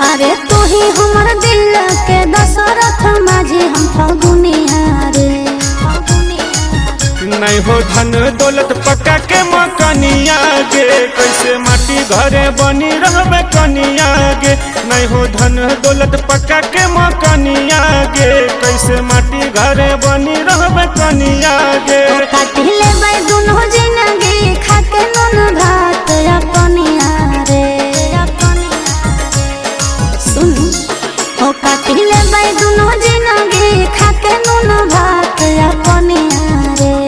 अरे तू ही हमर दिल के दशरथ माझी हम फगुनिया रे। नहीं हो धन दौलत पक्का के मकनिया गे, कैसे माटी घरे बनी रहबे कनिया गे। नहीं हो धन दौलत पक्का के मकनिया गे, कैसे माटी घरे बनी रहबे कनिया गे। काटी लेबै दुनू जिंदगी खाके नून भात अपनिया रे। सुन ओ काटी लेबै दुनू जिंदगी खाके नून भात अपनिया रे।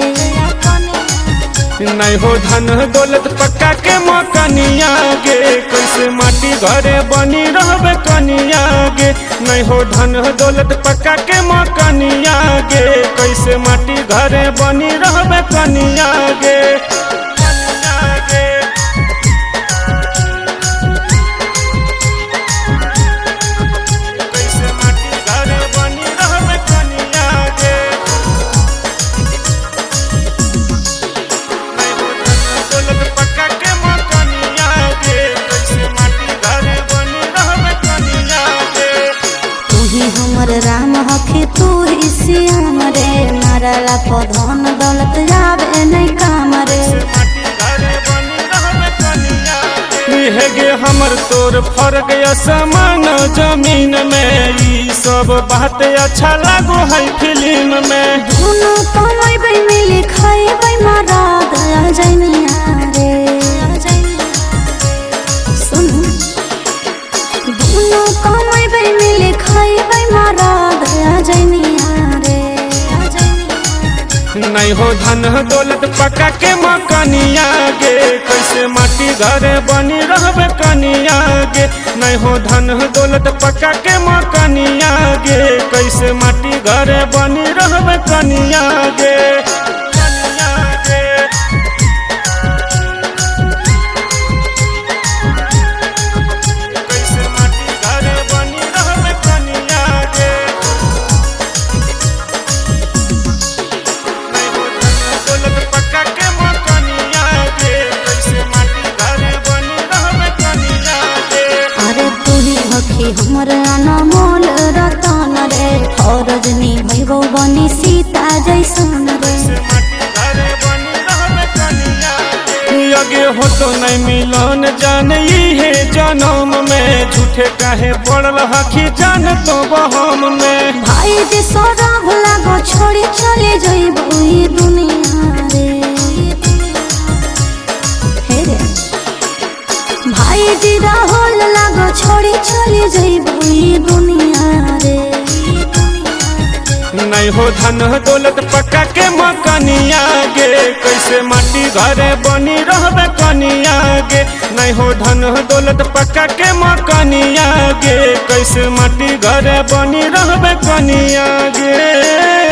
नहीं हो धन दौलत पक्का के मकनिया गे, कैसे माटी घरे बनी रहबे कनिया गे। नहीं हो धन दौलत पक्का के मकनिया गे, कैसे माटी घरे बनी रहबे कनिया गे। कैसे माटी घरे बनी रहबे कनिया गे। दौलत पक्का के मकनिया गे, कैसे माटी घरे बनी रहबे कनिया गे। तू ही हमर राम हखी तू ही श्याम रे, मारला पधन दौलत जावे नहीं काम रे। हे गे हमर तोर फर्क असमान जमीन में, ई सब बात अच्छा लागो है फिल्म में। दुनू कमैबै मिली खैबै मरद अजैनिया रे। सुन दुनू कमैबै मिली खैबै मरद अजैनिया रे। नहीं हो धन दौलत पक्का के मकनिया गे, कैसे माटी घरे बनी रहबे कनिया गे। नहीं हो धन दौलत पक्का के मकनिया गे, कैसे माटी घरे बनी रहबे कनिया गे। कैसे माटी घरे बनी रहबे कनिया गे। दौलत पक्का के मकनिया गे, कैसे माटी घरे बनी रहबे कनिया गे। अरे तू ही हखी हमर अनमोल रतन रे, फौरज निभैबौ बनी सीता जैसन रे। अगे हो तो नहीं मिलन जान इहे जनम में, झूठे काहे पड़ल हखी जान तो बहम में। भाई जे सौरभ लागो छोड़ी चले जइबो ई दुनिया रे। हे रे भाई जी राहुल लागो छोड़ी चले जइबो ई दुनिया रे। नहीं हो धन दौलत पक्का के मकनिया गे, कैसे माटी घरे बनी रहबे कनिया गे। नहीं हो धन दौलत पक्का के मकनिया गे, कैसे माटी घरे बनी रहबे कनिया गे।